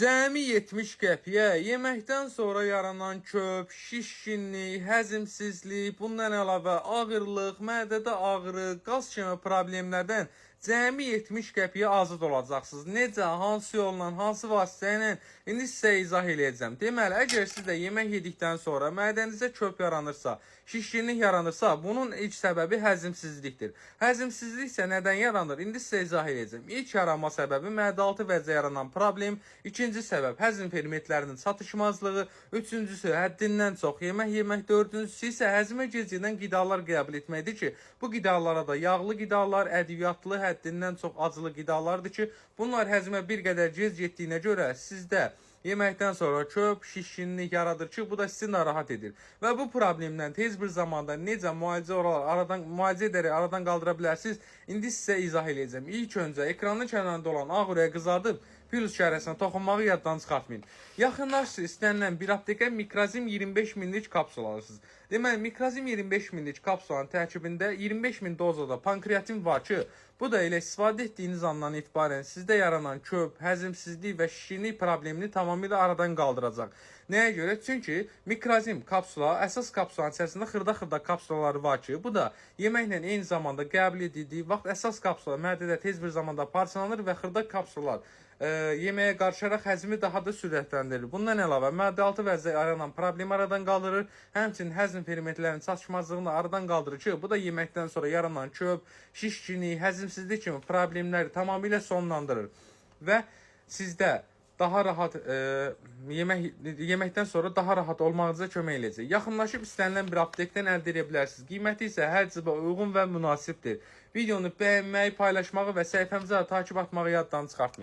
Cəmi 70 qəpiyə yeməkdən sonra yaranan köp, şişkinlik, həzmsizlik, bundan əlavə ağırlıq, mədədə ağrı, qaz kimi problemlərdən cəmi 70 qəpiyə azad olacaqsınız. Necə, hansı yolla, hansı vasitə ilə indi sizə izah eləyəcəm. Deməli, əgər siz də yemək yedikdən sonra mədənizdə köp yaranırsa, şişkinlik yaranırsa, bunun ilk səbəbi həzmsizlikdir. Həzmsizlik isə nədən yaranır? İndi sizə izah eləyəcəm. İlk yaranma səbəbi mədə-altı vəzdə yaranan problem, ikinci səbəb həzm fermentlərinin çatışmazlığı, üçüncüsü həddindən çox yemək yemək, dördüncüsü isə həzmə gec gedən qidalar qəbul etməkdir ki, bu qidalara da yağlı qidalar, ədviyyatlı, həddindən çox acılı qidalardır ki, bunlar həzmə bir qədər gec getdiyinə görə sizdə yeməkdən sonra köp, şişkinlik yaradır ki, bu da sizi narahat edir. Və bu problemdən tez bir zamanda necə müalicə olaraq aradan müalicə edərək aradan qaldıra bilərsiniz? İndi sizə izah eləyəcəm. İlk öncə ekranın kənarında olan ağ ürəyi qızardıb plus işarəsinə toxunmağı yaddan çıxartmayın. Yaxınlaşırsınız, istənilən bir aptekə Mikrozim 25 millik kapsul alırsınız. Deməli, Mikrozim 25 millik kapsulanın tərkibində 25 min dozada pankreatin var ki, bu da elə istifadə etdiyiniz andan etibarən sizdə yaranan köp, həzmsizlik və şişkinlik problemini tamamilə aradan qaldıracaq. Nəyə görə? Çünki Mikrozim kapsula, əsas kapsulanın içərisində xırda-xırda kapsulaları var ki, bu da yeməklə eyni zamanda qəbul edildiyi vaxt əsas kapsula mədədə tez bir zamanda parçalanır və xırda kapsulalar yeməyə qarışaraq həzmi daha da sürətləndirir. Bundan əlavə mədə-altı vəzdə yaranan problemi aradan qaldırır. Həmçinin həzm fermentlərinin çatışmazlığını aradan qaldırır ki, bu da yeməkdən sonra yaranan köp, şişkinlik, həzmsizlik kimi problemləri tamamilə sonlandırır. Və sizdə daha rahat yeməkdən sonra daha rahat olmağınıza kömək eləyəcək. Yaxınlaşıb istənilən bir aptekdən əldə edə bilərsiniz. Qiyməti isə hər cibə uyğun və münasibdir. Videonu bəyənməyi, paylaşmağı və səhifəmizə takip atmağı yaddan çıxartmayın.